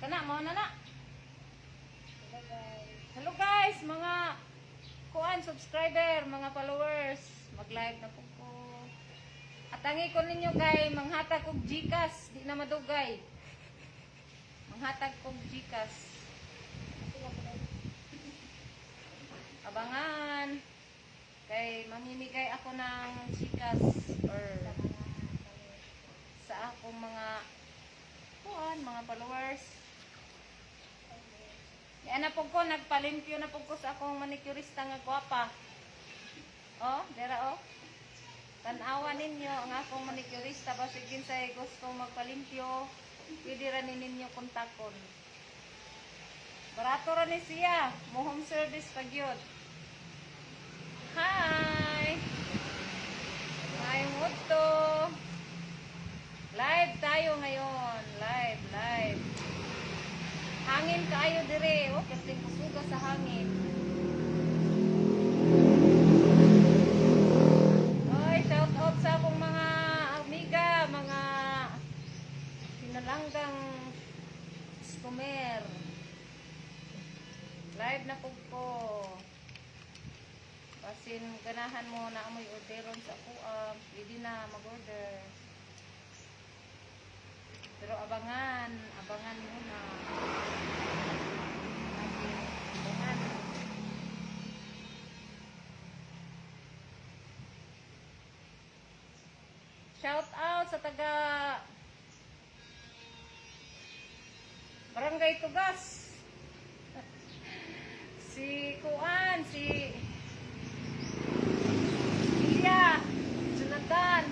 Kana mao na na. Hello, guys. Hello guys, mga kuan subscriber, mga followers, mag-live na po ko. Atangi ko ninyo kay manghatag og GCash, di na madugay. Manghatag kog GCash. Sila ko lang. Abangan. Kay mamimigay ako ng GCash or Sa mga followers. Sa akong mga kuan, mga followers. Yan na po ko, nagpalimpyo na po ko sa akong manicurista nga gwapa. Oh, dera oh. Tanawa ninyo ang akong manicurista, basig kinsay gusto magpalimpyo, pwede ra ni ninyo kontakon. Barato ra ni siya, mo home service pag yun. Hi! Maayong udto. Live tayo ngayon. Live, live. Hangin kaayo dire. Oh, kasi kusuga sa hangin. Oy, shout out sa akong mga amiga, mga pinalanggang customer. Live na po ko. Basin ganahan mo na amoy orderon sa kuam, pwede na mag-order. Pero abangan, abangan muna. Abangan. Shout out sa taga Barangay Tugas. Si Kuan, si Ilya, Jonathan,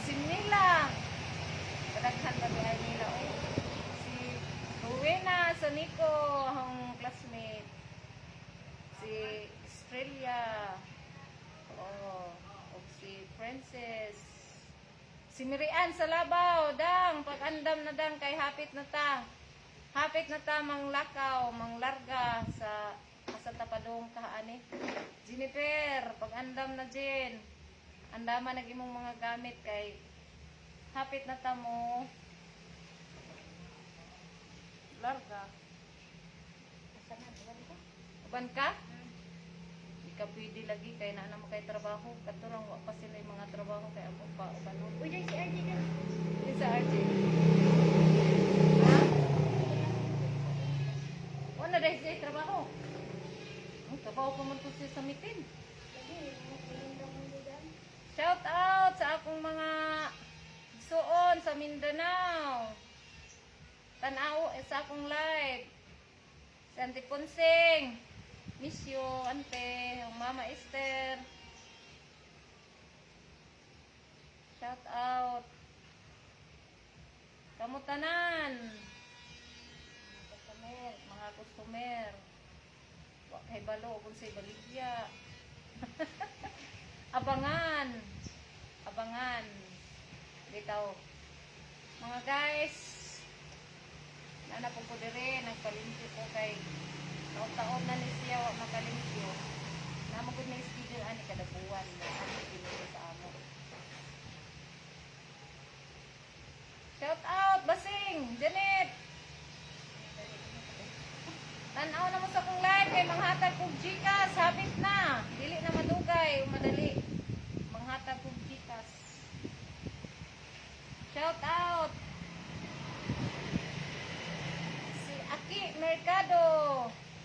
si Mila. Kadaghan ba ay nila, oy. Si Rowena Sanico, akong classmate. Si Estrella. Oh, og si Princess. Si Mirian sa Labaw, dang, pag-andam na dang kay hapit na ta. Hapit na ta manglakaw, manglarga sa asa ta padung kaani. Jennifer, pag-andam na Jen. Andaman nag imong mga gamit kay hapit na ta mo larga. Asa na, buwan ko? Uban ka? Di ka pwede lagi kay naa naman kay trabaho. Katurang wa pa sila yung mga trabaho kay ako pa uban. Uy, dyan si RJ dyan. Kinsa RJ? Ha? Wala dahil siya trabaho. Ang trabaho pa man to siya sa mitin. Lagi, mga mundo dyan. Shout out sa akong mga suon sa Mindanao. Tanaw sa akong live. Si Auntie Ponsing. Miss you, Ante. Ang Mama Esther. Shout out. Kamutanan. Customer. Mga customer. Wa kay balo kung say baligya. Abangan. Abangan. Bitaw. Mga guys, nana po ko dire, nagpalimpyo ko kay taon-taon na ni siya wa makalimpyo. Namo gud may schedule ani kada buwan mo ani ginuto sa amo. Shout out Basing, Janet. Tanaw na mo sa akong live kay manghatag kog GCash, hapit na. Dili na madugay, madali. Manghatag kog GCash. Shout out si Aki Mercado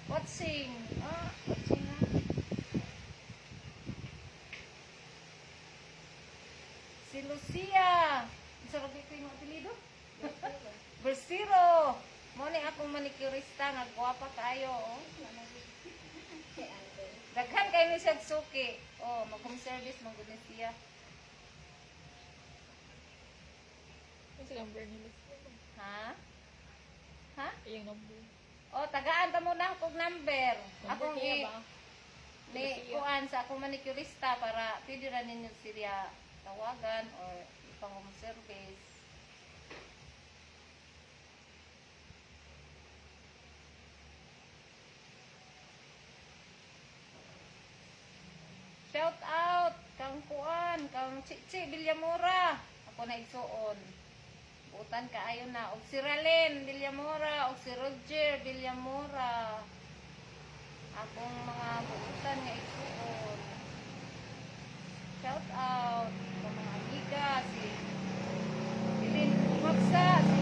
watching. Ah, watching na. Si Lucia. Isa ra ko yung apelyido? Bersiro. Mo ni akong manicurista nga gwapa kaayo, oh. Si Ante. Daghan kayo ni siya suki. Oh, mag-home service man gud ni siya. Ano sa number nila? Ha? Ha? Iyang number. Oh, tagaan ta muna akong number. Number Akong niya i ba? Ni kuan sa akong manicurista para pwede ra ninyo siya tawagan or ipang home service. Shout out kang kuan, kang Chichi Villamora. Ako na igsuon. Buutan kaayo na. Og si Ralen Villamora, og si Roger Villamora. Akong mga buutan nga igsuon. Shout out sa mga amiga, si Ilin Pumaksa, si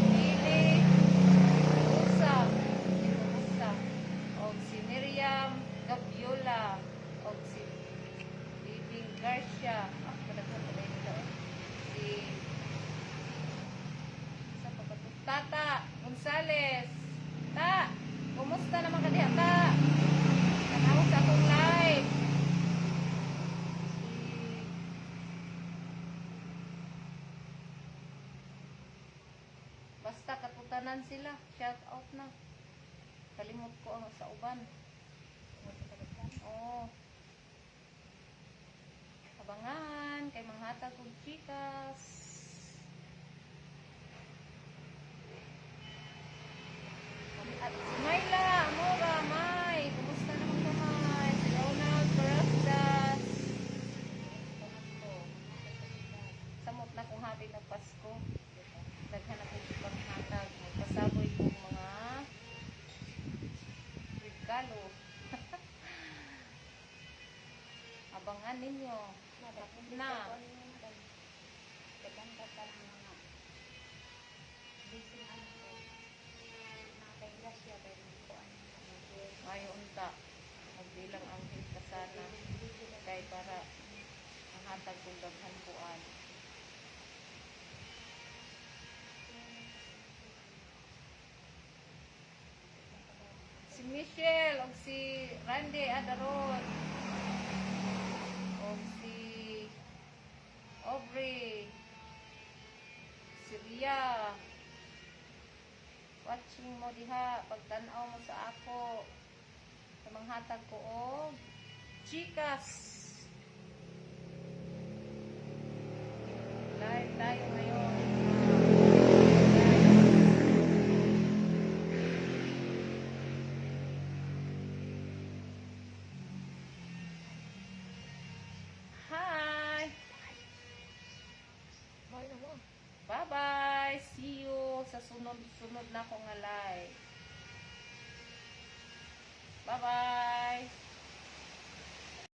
Lily Usa, si Usa, og si Miriam Gabiola, og si Bibing Garcia. Ah, kadaghan pala nila, oh. Si sa pa ba to? Tata Gonzales. Ta, kumusta naman ka diha, Ta? Tanaw sa akong live. Si Basta katutanan sila. Shout out na. Kalimot ko ang sa uban. Oo. Abangan kay manghatag og chikas. At si Myla, Amora, May, kumusta naman ka, May? Si Ronald Barasdas. Samot na kung hapit ng Pasko. Daghan na kong panghatag. Magpasaboy kong mga regalo. Abangan ninyo. Na. Daghan ka ng mga busy ano ko. Mga kay Gracia kay kuan. Mayo unta. Magbilang anghel ka sana. Kay para ang hatag kong daghan kuan. Si Michelle og si Randy Adaron og si Aubrey, si Ria, watching mo diha, pagtan-aw mo sa ako sa manghatag ko og chikas. Live tayo ngayon. Guys. Hi! Bye na mo. Bye-bye! See you sa sunod-sunod na akong nga live. Bye-bye!